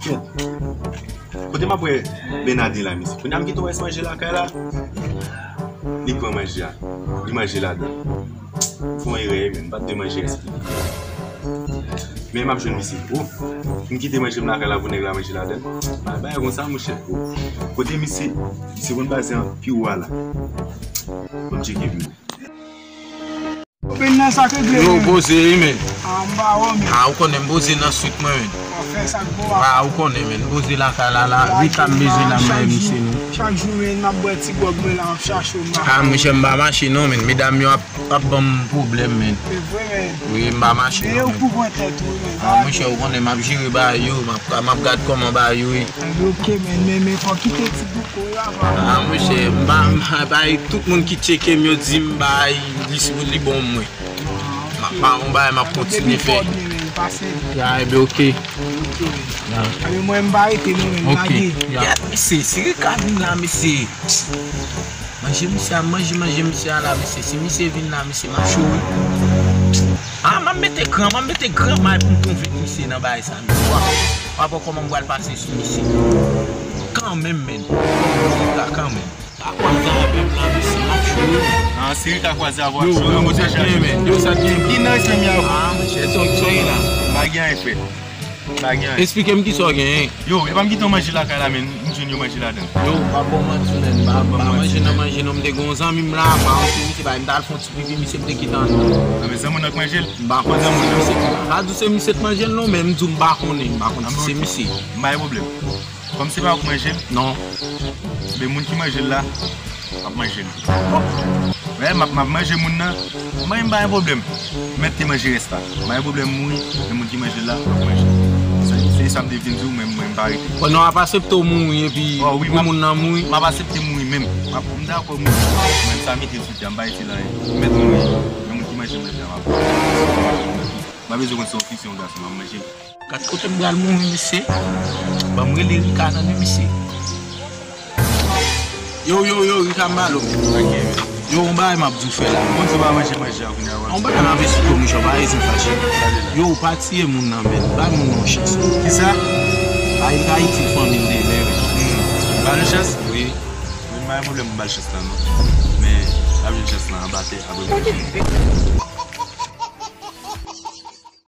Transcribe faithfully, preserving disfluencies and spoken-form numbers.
Kèt. Kote m ap wè Bènadin la, mesye? Kounye a m kite wè manje lakay la. Li pran manje a. Li manje ladan. M fè yon erè, men m pa t dwe manje rès li. Men m ap jwenn misye. Oh, m kite manje m lakay la pou nèg la manje ladan. Bagay konsa, monchè. Oh. Kote misye, misye konn baze an pi wo a la. Ban m tcheke pi wo. Open nan sa k regle. Yo, poze wi, men. Ah, m pa wè, men. Ah, ou konnen m poze nan swit mwen, men. W ap fè sa k bon. Ah, ou konnen, men. M poze lakay la, la. Wi, ka m bezwen la, m bay misye, non. Chak jou, men, m ap bwè ti gwòg mwen la, m ap chache w, m pa. Ah, monchè, m pa mache, non, men. Medam yo ap, ap ban m pwoblèm, men. Se vre, men. Wi, m pa mache, non, men. Pou pran tèt ou, men. Ah, monchè, ou konnen, m ap jere bagay yo, m ap, m ap gad kòman bagay yo ye. Oke, men, men, men, fò kite ti bouko la, pa. Ah, monchè, m pa, m pa bay tout moun ki tcheke m, yo di m bay, li, li bon mwen. M ap ba yon bagay, m ap kontinye fè. Ya, ebyen, oke. Ya. Ebyen, mwen, m pa rete, non, men m lage. Ya. Gad, mesye, si Rika vin la, mesye. Manje misye a, manje, manje misye a la, mesye. Si misye vin la, mesye, m ap cho, wi. Ah, m ap mete gran, m ap mete gran may pou m konvenk misye nan bagay sa, mesye. W ap, w ap wè kòman m pral pase sou misye. Kanmenm, men. Rika, kanmenm. Pa kwaze avè m la, mesye, m ap cho, wi. Ah, si Rika kwaze avè w, ap cho, non, monchè, chache. Yo, sa t gen, men. Yo, sa t gen, men. Ki nan respè m ya, wi. Ah, monchè, sa w gen la. Pa gen anyen, frè. Pa gen anyen. Eksplike m kisa w genyen. Yo, e pa m kite w manje lakay la, men. M jwenn yo manje ladan. Yo, pa bon manti, men. Pa, pa manje nan manje, non, m te gen yon zanmi m la, pa yon ti misye, pa, m t al fè yon ti pipi, misye, m te kite an. Ah, men zanmi w nan k manje l? M pa konn si se misye. Pa di w se misye t manje l, non, men m di w m pa konnen, m pa konn si se misye. M pa gen pwoblèm. Kòm se pa ou k manje l? Non. Men moun ki manje l la, ap manje l. Men m ap, m ap manje moun nan. Mwen, m pa gen pwoblèm. Mèt te manje rès la. M pa gen pwoblèm mouri, men moun ki manje l la, ap manje. Se, se sa m te vin di w, men mwen, m pa rete. Bon, non, w ap aksepte w mouri epi pou moun nan mouri? M ap aksepte mouri menm. M ap, m dakò mouri. Mwen, sa mete sou tè, m pa rete la. Mèt mouri, men moun ki manje manje la, m ap, m pa bezwen konn se yon fi, se yon gason, m ap manje l. Gad kote m pral mouri, mesye. Ban m rele Rika, tande, mesye. Yo, yo, yo, Rika, m pale w. Yo, yon bagay m ap di w fè la. Bon, se pa manje manje a kounye a, w ap di. Yon bagay m ap esplike w, monchè, w pa bezwen fache. Yo, w pa tiye moun nan, men. Bay moun nan yon chans. Kisa? Bay Rika itil fanmi l demen, men. Hmm. Ba l yon chans? Wi. Mwen, m pa gen pwoblèm pou m ba l chans lan, non. Men, l ap jwenn chans lan anba tè, apre mwen.